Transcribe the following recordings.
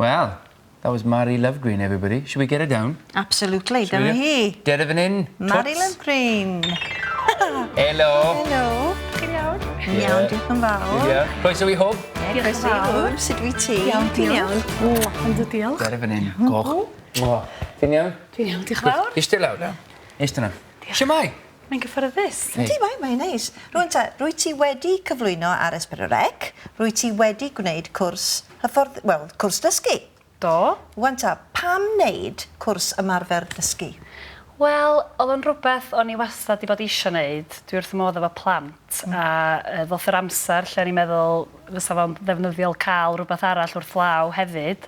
Well, that was Mari Lovegreen, everybody. Should we get her down? Absolutely, dyma hi. Dere fan hyn. Mari Lovegreen. Helo. Helo. Chi'n iawn? Iawn, diolch yn fawr. Ie. Croeso i Hwb. Diolch yn fawr. Sut wyt ti? Iawn, diolch. Yndw, diolch. Dere fan hyn. Goch. Ti'n iawn? Dwi'n iawn, diolch yn fawr. Eistedd lawr. Eistedd na. Shwmae? Mae'n gyfforddus. Yndi, mae, mae'n neis. Rwan ta, rwy ti wedi cyflwyno ar S4C, rwy ti wedi gwneud cwrs hyffordd... wel, cwrs dysgu. Do. Rwan ta, pam wneud cwrs ymarfer dysgu? Wel, oedd o'n rhywbeth o'n i wastad 'di bod isio wneud. Dwi wrth fy modd efo plant a yy ddoth yr amser lle o'n i'n meddwl fysa fo'n ddefnyddiol cael rhywbeth arall wrth law hefyd.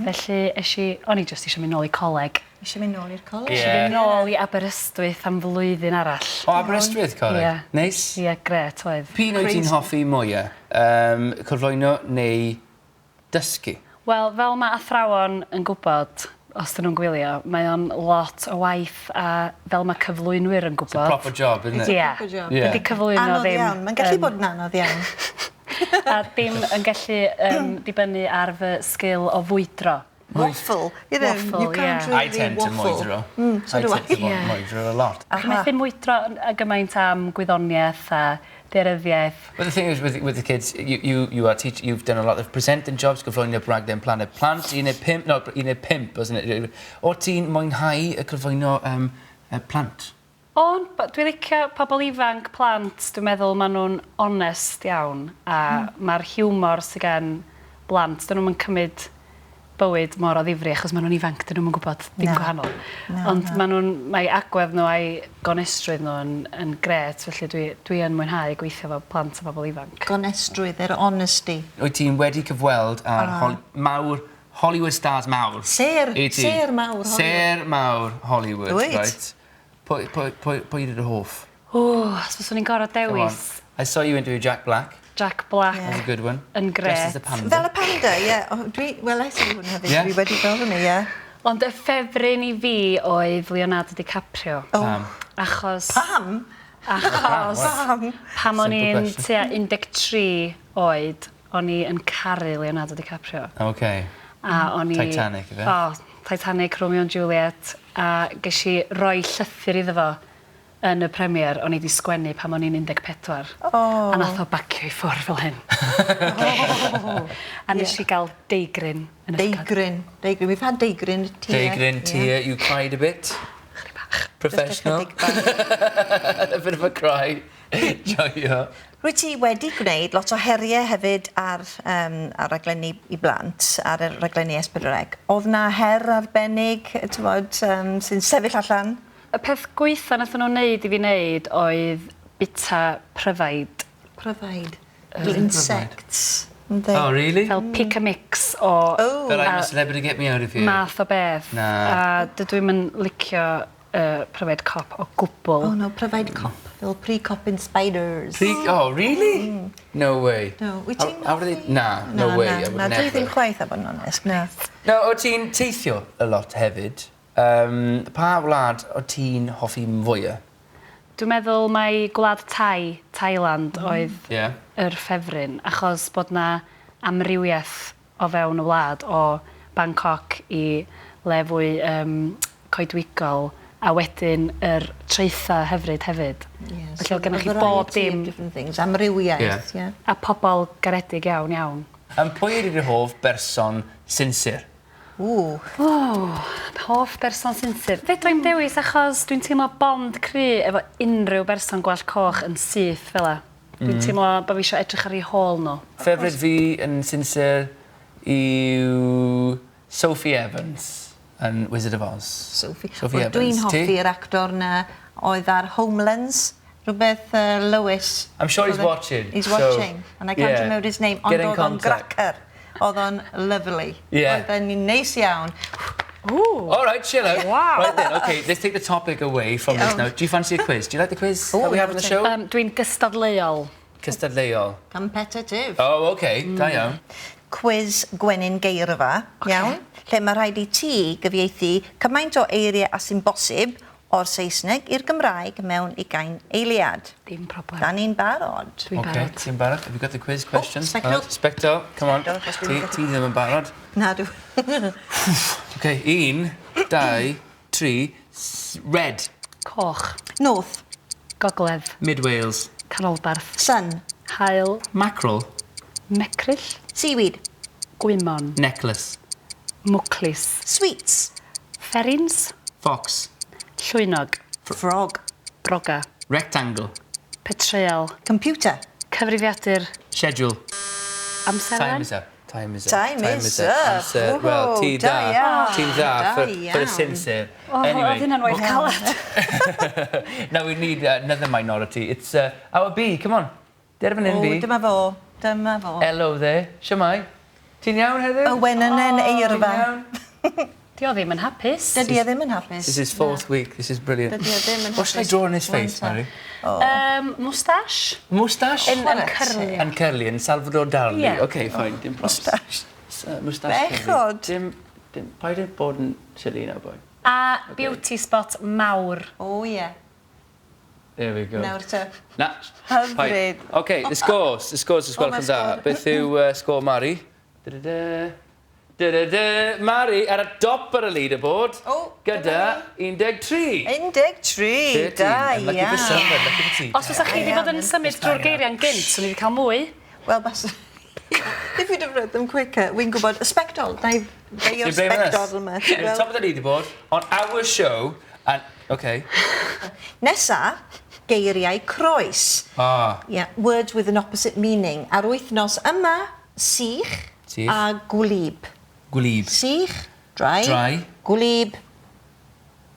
Felly es i... o'n i jyst isio mynd nôl i coleg. Eisiau mynd nôl i'r coleg? Ie. Eisiau mynd nôl i Aberystwyth am flwyddyn arall. O, Aberystwyth coleg? Ie. Neis. Ie, grêt oedd. P'un wyt ti'n hoffi mwya? Yym, cyflwyno neu dysgu? Wel, fel mae athrawon yn gwybod, os 'dyn nhw'n gwylio, mae o'n lot o waith a fel mae cyflwynwyr yn gwybod... It's a proper job, isn't it? Ie. Proper job. Ie. Dydy cyflwyno Anodd ddim... iawn. Mae'n gallu bod yn anodd iawn. A dim yn gallu yym dibynnu ar fy sgil o fwydro. Waffle. You know, Waffle, you can't yeah. really I tend to waffle. mwydro. Mm, so I do I. tend to Yeah. mwydro a lot. Chi'n methu mwydro yn- gymaint am gwyddoniaeth a daearyddiaeth. But the thing is with, with the kids, you, you, you are teach, you've done a lot of presenting jobs, gyflwyno raglen Planed Plant, uned pump, no, uned pump, wasn't it? O ti'n mwynhau y cyflwyno y plant? Ond dwi'n licio pobl ifanc, plant, dwi'n meddwl maen nhw'n onest iawn a mae'r hiwmor sydd gen blant, dyn nhw'm yn cymryd bywyd mor o ddifri achos maen nhw'n ifanc, dyn nhw'm yn gwybod dim Na. gwahanol. Na, Ond na. maen nhw'n, mae agwedd nhw a'i gonestrwydd nhw yn, yn grêt, felly dwi, dwi yn mwynhau gweithio efo plant a bobl ifanc. Gonestrwydd, their honesty. Wyt ti'n wedi cyfweld ar hol mawr, Hollywood stars mawr? Sêr, Wyt ti? sêr mawr Hollywood. Sêr mawr Hollywood, Wyt. right? Pwy, pwy, pwy, pwy ydy dy hoff? O, os fyswn i'n gorfod Come on. dewis I saw you interview Jack Black. Jack Black Yeah. That was a good one. yn Dressed as a grêt. panda. Fel y panda, ie. Yeah. Oh, dwi, welais i hwn hefyd. Ie? Dwi wedi gweld hwnna, ie. Ond y ffefryn i fi oedd Leonardo DiCaprio. Oh. Pam? Achos... Pam? Achos... Pam? Pam o'n Simple i'n question. tua 13 oed, o'n i yn caru Leonardo DiCaprio. Okay. A o'n i... Titanic, ife? O, Titanic, Romeo and Juliet. A ges i roi llythyr iddo fo yn y premiere o'n i 'di sgwennu pan o'n i'n 14. O. A nath o bacio i ffwrdd fel hyn. A nes i gael deigryn yn y llygad. Deigryn. Deigryn. We've had deigryn tear. Deigryn, tear, you cried a bit. Chydig bach. Professional. Just ychydig bach. a bit of a cry. Joio. Rwyt ti wedi gwneud lot o heriau hefyd ar, um, ar raglenni i blant, ar y raglenni S4C. Oedd na her arbennig, t'mod, um, sy'n sefyll allan? Y peth gwaetha nath nhw wneud i fi wneud oedd bita pryfaid. Pryfaid. Insects. Yndi. Oh, really? Fel pick a mix o Oh. Fel I'm a celebrity, get me out of here. math o beth. Na. A dydw i'm yn licio pryfaid cop o gwbl. Oh no, pryfaid cop. Fel pre-copping spiders. Oh, really? No way. No, wyt ti'n How, how do they... Na, no way. I would Na, dwi never. ddim chwaith a bod yn onest, na. No, o ti'n teithio a lot hefyd. Um, pa wlad o ti'n hoffi fwyaf? Dwi'n meddwl mai gwlad Thai, Thailand, oedd yr ffefryn, achos bod na amrywiaeth o fewn y wlad o Bangkok i le fwy um, coedwigol a wedyn yr traethau hyfryd hefyd. Yeah, Felly oedd gennych chi bob dim of different things. Amrywiaeth, yeah. a pobl garedig iawn iawn. Um, pwy ydy dy hoff berson sinsir? Ww. O, hoff berson sinsir. Fedra i'm dewis achos dwi'n teimlo bond cry efo unrhyw berson gwallt coch yn syth fel 'a. Dwi'n teimlo bo' fi isio edrych ar eu hôl nhw. Ffefryn fi yn sinsir yw Sophie Evans yn Wizard of Oz. Sophie. Sophie Wel, Evans. Dwi'n Ti? hoffi'r actor na oedd ar Homelands, rhywbeth Lewis. I'm sure he's Oedd e- watching, He's so, watching, and I can't yeah. remember his name, ond Get in oedd o'n contact. gracer. Oedd o'n lovely. Yeah. Oedd o'n neis iawn. Ooh. All right, chill out. Wow. Right then, okay, let's take the topic away from this now. Do you fancy a quiz? Do you like the quiz Ooh, that we have on the show? Dwi'n gystadleuol. Cystadleuol. Competitive. Oh, okay, da iawn. Quiz Gwenyn Geirfa, iawn? Lle mae rhaid i ti gyfieithu cymaint o eiriau a sy'n bosib o'r Saesneg i'r Gymraeg mewn ugain eiliad. Dim problem. Da ni'n barod. Dwi'n Okay, barod. ti'n barod? Have you got the quiz questions? Sbectol. Alright, Sbectol, come on. Sbectol, achos Ti, dwi'n ti ddim yn barod. Na, dw. Okay, un, dau, tri, red. Coch. North. Gogledd. Mid Wales. Canolbarth. Sun. Haul. Mackerel. Mecryll. Seaweed. Gwymon. Necklace. Mwclis. Sweets. Fferins. Fox. Llwynog. Frog. Broga. Rectangle. Petreol. Computer. Cyfrifiadur. Schedule. Amserlen. Time is up. Time is up. Time is up. Amser. Wel, ti Woohoo, da da. iawn. Ti'n dda Da for a iawn. sincere. O, oedd hynna'n waith caled. Now we need another minority. It's our B, come on. Der fan hyn, O, B. dyma fo. Dyma fo. Hello there. Shwmae? Ti'n iawn heddiw? Y wenynen Ti'n eirfa. iawn? Di o ddim yn hapus. Dydy e ddim yn hapus. This is his fourth week. This is brilliant. Dydy e ddim yn What should I hapus. draw on his face, One Mary? Um, moustache. Moustache? Yn, yn Chwarae curly. teg. And curly, and Salvador Dali. Yeah. Okay, fine, dim props. Moustache. Moustache curly. Bechod. Dim, dim, paid â bod yn silly now, boy. A beauty spot mawr. O, ie. There we go. Nawr te. Na. Hyfryd. Paid. Okay, the scores. The scores, os gwelwch mae'r yn dda. sgôr. Beth yw sgôr Mari? Da-da-da. Da-da-da. Mari ar y dop ar y leaderboard. O, Gyda 13. 13. Da And lucky for some, iawn. and lucky for ti. Os fysa chi wedi bod yn symud drwy'r geiriau'n gynt, swn i wedi cael mwy. Wel, bas... If you'd have read them quicker, wy'n gwybod, y sbectol, na i feio'r You're blaming us. sbectol yma. You're top of the leaderboard on our show. And, okay. Nesa, geiriau croes. Ah. Yeah, words with an opposite meaning. Ar wythnos yma, sych, Sych. a gwlyb. Gwlyb. Sych, dry. Dry. Gwlyb,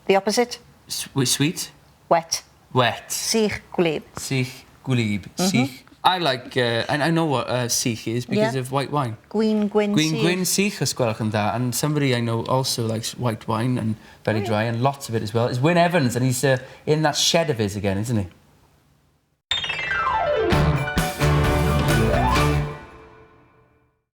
the opposite, Sweet. Wet. Wet. Sych, gwlyb. Sych, gwlyb. Sych. I like, and I know what sych is because of white wine. Gwyn, gwyn, Gwyn, sych. gwyn sych os gwelwch yn dda. And somebody I know also likes white wine and very dry and lots of it as well is Wyn Evans, and he's in that shed of his again, isn't he?